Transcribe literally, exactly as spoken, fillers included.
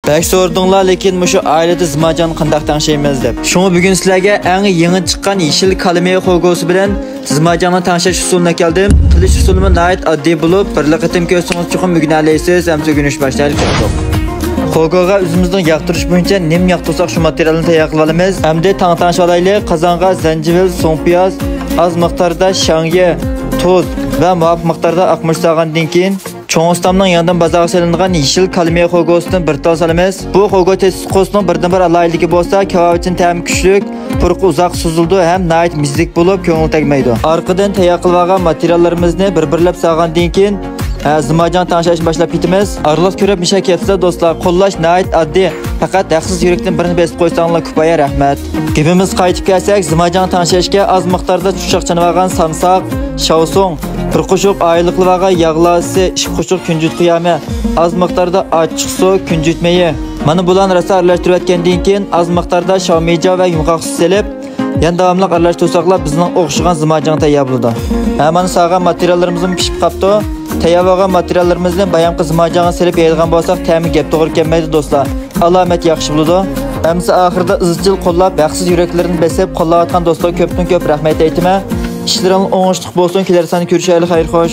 بەك سورىدىڭلار، لېكىن مۇشۇ ئائىلىدە زىماجاڭنى قانداق تەڭشەيمىز دەپ. شۇڭا بۈگۈن سىلەرگە ئەڭ يېڭى چىققان يېشىل كالىمى خوگوسى بىلەن زىماجاڭنى تەڭشەش ئۇسۇلىنى ئەكەلدىم. قىلىش ئۇسۇلىمۇ ناھايىتى ئاددىي بولۇپ، بىرلا قېتىم كۆرسىڭىز چوقۇم ئۆگىنەلەيسىز. ئەمسە ئۆگىنىش باشلايلى، كەتتۇق. خوگوغا ئۆزىمىزنىڭ ياقتۇرۇش بويىچە نېمە ياقتۇرساق شۇ ماتېرىيالنى تەييار قىلىۋالىمىز. ئەمدى تاڭ تەڭشىۋالايلى. قازانغا زەنجىۋىل، سۇڭپىياز، ئاز مىقداردا شاڭيې، تۇز ۋە مۇۋاپىق مىقداردا ئاقمۇچ سالغاندىن كېيىن، چوڭ ئۇستامنىڭ يېڭىدىن بازارغا سېلىنغان يېشىل كالىمى خوگوسىدىن بىر تال سالىمىز. بۇ خوگو تېتسۇتسۇكوسىنىڭ بىردىنبىر ئالاھىدىلىكى بولسا، كاۋاۋىچىنىڭ تەمى كۈچلۈك، پۇرىقى ئۇزاق سوزۇلىدۇ ھەم ناھايىتى مىززىلىك بولۇپ، كۆڭۈل تەگمەيدۇ. ئارقىدىن تەييار قىلىۋالغان ماتېرىياللىرىمىزنى بىر-بىرلەپ سالغاندىن كېيىن، ھە، زىماجاڭ تەڭشەشنى باشلاپ كېتىمىز. ئارىلىق كۆرۈپ مىشا كەپسىلە دوستلار، قوللاش ناھايىتى ئاددىي. پەقەت ھەقسىز يۈرەكتىن بىرنى بېسىپ قويساڭلار كۇپايە، رەھمەت. گېپىمىزگە قايتىپ كەلسەك، زىماجاڭ تەڭشەشكە ئاز مىقداردا چۇچاق چانىۋالغان سامساق، شاۋسۇڭ، بىر قوشۇق ئايلىقلىۋالغان ياغ لازىسى، ئىككى قوشۇق كۈنجۈت قىيامى، ئاز مىقداردا ئاچچىق سۇ، كۈنجۈت مېيى. مانا بۇلارنى راسا ئارىلاشتۇرۇۋەتكەندىن كېيىن، ئاز مىقداردا شاۋمىجياۋ ۋە يۇمغاق سۈت سېلىپ، يەنە داۋاملىق ئارىلاشتۇرساقلا، بىزنىڭ ئوخشىغان زىماجاڭ تەييار بولىدۇ. ھە، مانا سالغان ماتېرىياللىرىمىزمۇ پىشىپ قاپتۇ. تەييارلىغان ماتېرىياللىرىمىزنى بايامقى زىماجاڭغا سېلىپ يەيدىغان بولساق، تەمى گەپ توغرا كەلمەيدۇ، دوستلار. ئالامەت ياخشى بولىدۇ. ئەمسە ئاخىرىدا ئىزچىل قوللاپ، ھەقسىز يۈرەكلىرىنى بېسىپ قوللاۋاتقان دوستلارغا كۆپتىن كۆپ رەھمەت ئېيتىمەن. ئىشلىرىڭلار ئوڭۇشلۇق بولسۇن، كېلەر ساندا كۆرۈشەيلى، خەير خوش.